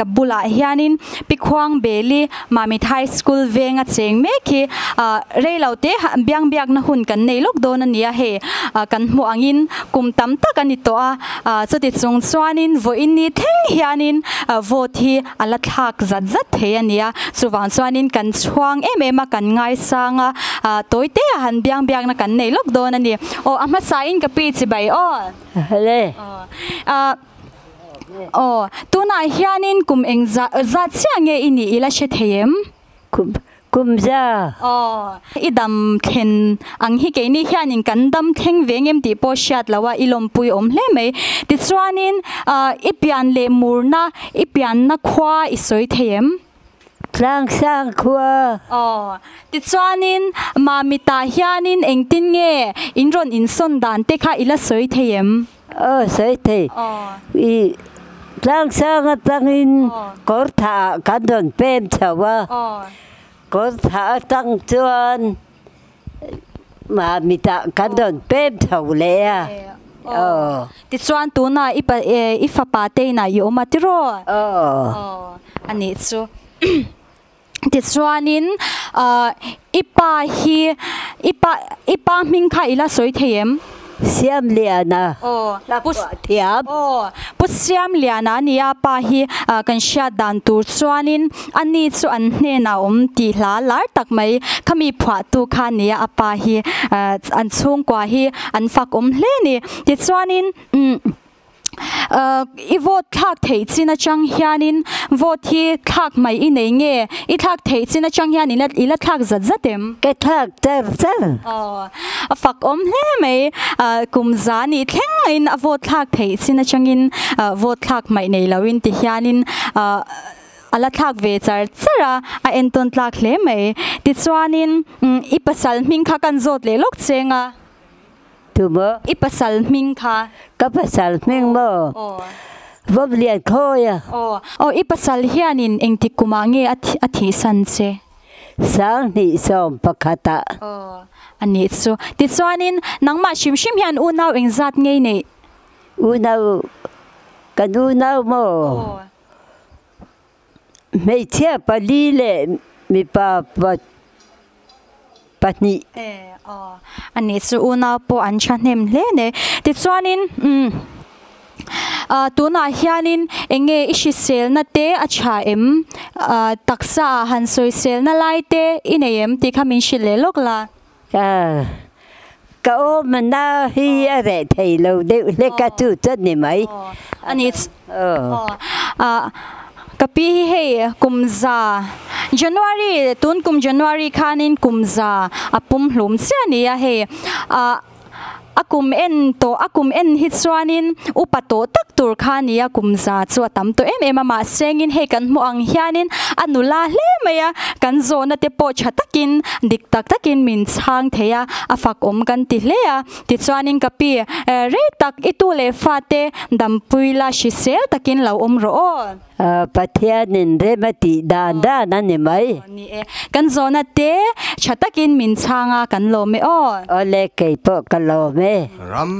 ka bulah hianin Pi Khuangbeli Mamit High School venga cheng mek hi ah reilo te biang biakna hun kan nei lawk dawn a ni a hei ah kan hmuh angin kum tam tak a ni tawh a ah chuti chung chuanin vawiin ni thleng hianin ah vote hi a la thlak zat zat thei a ni a chuvang chuanin kan chhuang em em a kan ngaisang a ah tawi te a han biang biakna kan nei lawk dawn a ni aw a hmasa in ka pi chi bai aw ah. Aw, tunah hianin kum eng zah zat chiah nge i nih ila hre thei em? Kum, kum za. Aw, i dam thlen ang hi keini hianin kan dam thleng ve ngem tih pawh hriat loh a, i lawmpui awm hle mai. Tichuanin, i pian leh murna, i pianna khua i sawi thei em? Tlangsang khua. Aw, tichuanin Mamitah hianin engtin nge in rawn insawn dan te kha i la sawi thei em? Aw, sawi thei. I Tlangsang atangin kawr thah ah kan rawn pem chho a, kawr thah atang chuan Mamitah kan rawn pem chho leh a. Aw. Tichuan tunah i pa i fapa te inah i awm a tiraw? Aw. Aw, a nih chu. Tichuanin ah i pa hi i pa i pa hming kha i la sawi thei em? Siamliana. Aw. La phuah thiam. Aw. Pu Siamliana a nia pa hi ah kan hriat dan tur chuanin a ni chu an hnenah awm tih hla lar tak mai khami phuahtu kha a nia a pa hi ah an chhungkua hi an fak awm hle a ni. Tichuanin umm. I vote thlak theih chin atang hianin vote hi thlak mai i nei nge? I thlak theih chin atang hian i la thlak zat zat em? Ka thlak char char. Aw, a fak awm hle mai. Kum za nih thleng maiin a vote thlak theih chin atangin vote thlak mai nei loin ti hianin a la thlak ve char char a, a entawn tlak hle mai. Tichuanin i pasal hming kha kan zawt leh lawk cheng a. Tu maw? I pasal hming kha. Ka pasal hming maw? Aw. Vawm lian khawi a. Aw. Aw, i pasal hianin engtik kumah nge a thihsan che? 2011 ah. Aw, a nih chu. Tichuanin, nangmah hrim hrim hian unau engzat ngei neih? Unau, kan unau maw? Aw. Hmeichhia pali leh mipa pahnih. E aw, a nih chu unau pawh an thahnem hle ne. Tichuanin umm tunah hianin eng nge i hriselna te a tha em? Taksa ah han sawiselna lai te i nei em tih kha min hrilh leh lawk la. Ka awm a na hi a reh thei lo deuh hlek a chu chuan ni mai. A ni ka pi hi hei kum za January tun kum January khanin kum za a pum hlum chiah a ni a hei A kum en tawh, a kum en hi chuanin upa tawh tak tur kha a ni a, kum za chu a tam tawh em em a, mahse engin hei kan hmuh ang hianin a nula hle mai a, kan zawhna te pawh tha takin, dik tak takin min chhang thei a, a fak awm kan ti hle a, tichuanin ka pi, rei tak i tu leh fate dampui la hrisel takin lo awm rawh aw. Pathianin rem a tih dan dan a ni mai. Ni e, kan zawhna te tha takin min chhang a, kan lawm e aw. Awle, kei pawh ka lawm e. Ram.